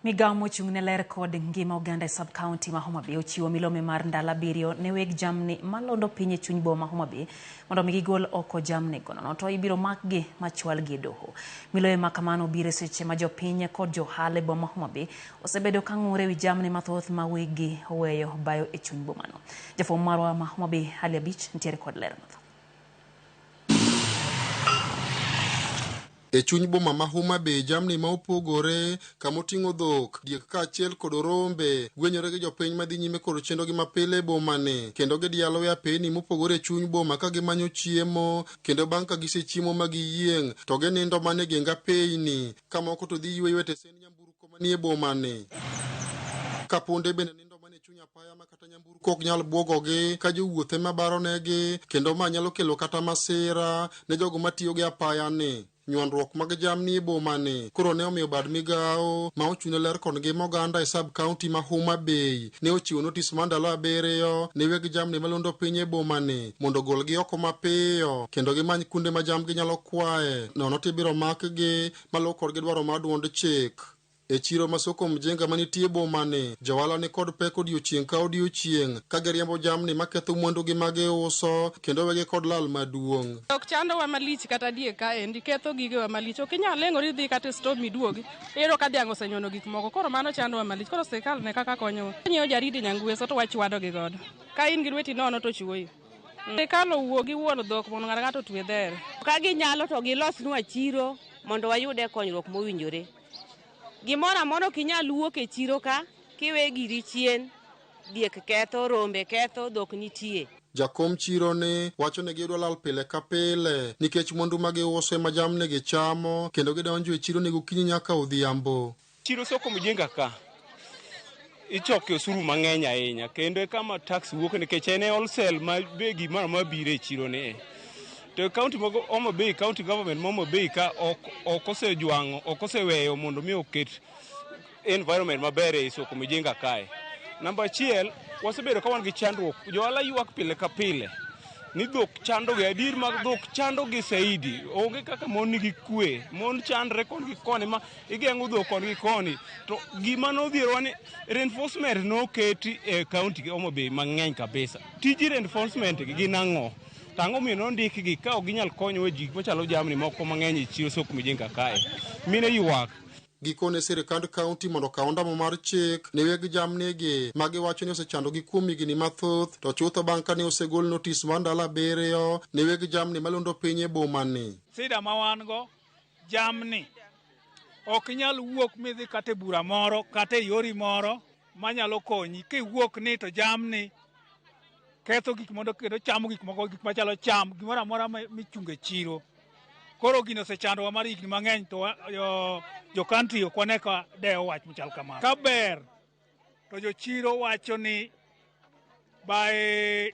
Migawo mochung' ne ler kod ngima oganda e sub-county ma Homa Bay ochiwo milome mar ndalo abiriyo ne weg jamni malondo piny e chuny boma ma Homa Bay mondo mi gigol oko jamni go nono to ibiro makgi machwalgi e doho. Milome ma kamano biro e seche ma jopiny kod johala e boma ma Homa Bay osebedo ka ng'ur ewi jamni mathoth ma weggi oweyo bayo e chuny bomano. Jafwambo marwa ma Homa Bay Ali Abich nitiere kod ler mathoth. E chuny boma ma Homa Bay, jamni ma opogore kama oting'o dhok, diek kaachiel kod rombe gwenyore gi jopiny madhi nyime kod chenrogi mapile e bomani kendo gidialo e apeyni mopogore e chuny boma ka gimanyo chiemo kendo bang' ka gisechiemo ma giyieng' to ginindo mana e geng apeyni ka moko to dhi yueyo e tesend nyamburko manie bomani. Ka punde bende nindo mana e chuny apaya ma kata nyamburko ok nyal bwogogi ka jowuoth ema baronegi kendo ma nyalo kelo kata masira ne jogo matiyo gi apaya ni. Nywandruok mag jamni e boma ni koro ne omiyo bad migawo ma ochung' ne ler kod ngima oganda e sub county ma Homa Bay ne ochiwo notis mar ndalo abiriyo ne weg jamni malondo piny e boma ni mondo ogolgi oko mapiyo kendo gimany kuonde ma jambgi nyalo kwaye nono to ibiro makgi maluw kodgi dwaro mar duond chik. E chiro ma Soko Mjenga manitie boma ni, johala ni kod pek odiochieng' ka odiochieng' ka giriembo jamni maketho mwandugi ma giuso kendo wegi kod lal maduong'. Ok chandowa malich kata diek kaendi ketho gigewa malich. Ok inyal leng'ori idhi kata e store miduogi, iyudo ka dhiang' osenyono gik moko. Koro mano chandowa malich. Koro sirkal ne kaka konyowa. Nyiewo jaridi nyangweso to wachwadogi godo. Ka in gi lweti nono to chuoyi. Sirkal owuo gi wuon dhok mondo ng'ato ng'ato otwe dhere. Ka ginyalo to gilosnwa chiro mondo wayude konyruok mowinjore. Gimoro amora ok inyal wuok e chiro ka kiwe giri chien, diek ketho, rombe ketho, dhok nitie. Jakom chiro ni wacho ni giyudo lal pile ka pile nikech mwandu ma giuso ema jamni gi chamo kendo gidonjo e chiro ni gokinyi nyaka odhiambo. Chiro Soko Mjinga ka ichoke osuru mang'eny ahinya kendo e kama tax wuok nikech en e wholesale ma be gimoro amora biro e chiro ni. To county mag Homa Bay, county government ma Homa Bay ka ok ok osejwang'o ok oseweyo mondo mi oket environment maber e Soko Mjinga kae. Namba achiel, wasebedo ka wan gi chandruok, johala ywak pile ka pile ni dhok chandogi, adier mag dhok chandogi saidi. Onge kaka mon nigi kwe, mon chandre koni gi koni ma igeng'o dhok koni gi koni. To gima nodhierowa ni reinforcement noketi e county Homa Bay mang'eny kabisa. Tij reinforcement gi gin ang'o? To ang'o miyo nondikgi ka ok ginyal konyowa e gik machalo jamni moko mang'eny e chiro Soko Mjinga kae? Mine ywak. Gikone sirikand kaunti mondo okaw ondamo mar chik ne weg jamnigi ma giwacho ni osechandogi kuom higni mathoth to chutho bang' kane osegol notis mar ndalo abiriyo ne weg jamni malondo piny e bomani. Sida ma wan go jamni ok inyal wuok midhi kata e bura moro kata e yori moro manyalo konyi kiwuok ni to jamni ketho gik mondo kendo chamo gik moko gik machalo cham gimoro amora michungo e chiro. Koro gino osechandowa mar higni mang'eny to jo country ok wane ka dewo wach machal kamano. Ka ber to jochiro wacho ni by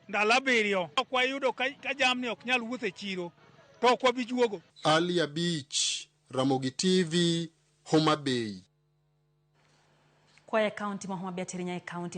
ndalo abiriyo ok wayudo ka jamni ok nyal wuotho e chiro to ok wabi juogo. Ali Abich, Ramogi TV, Homa Bay. Kwaya e kaunti ma Homa Bay atirinya e kaunti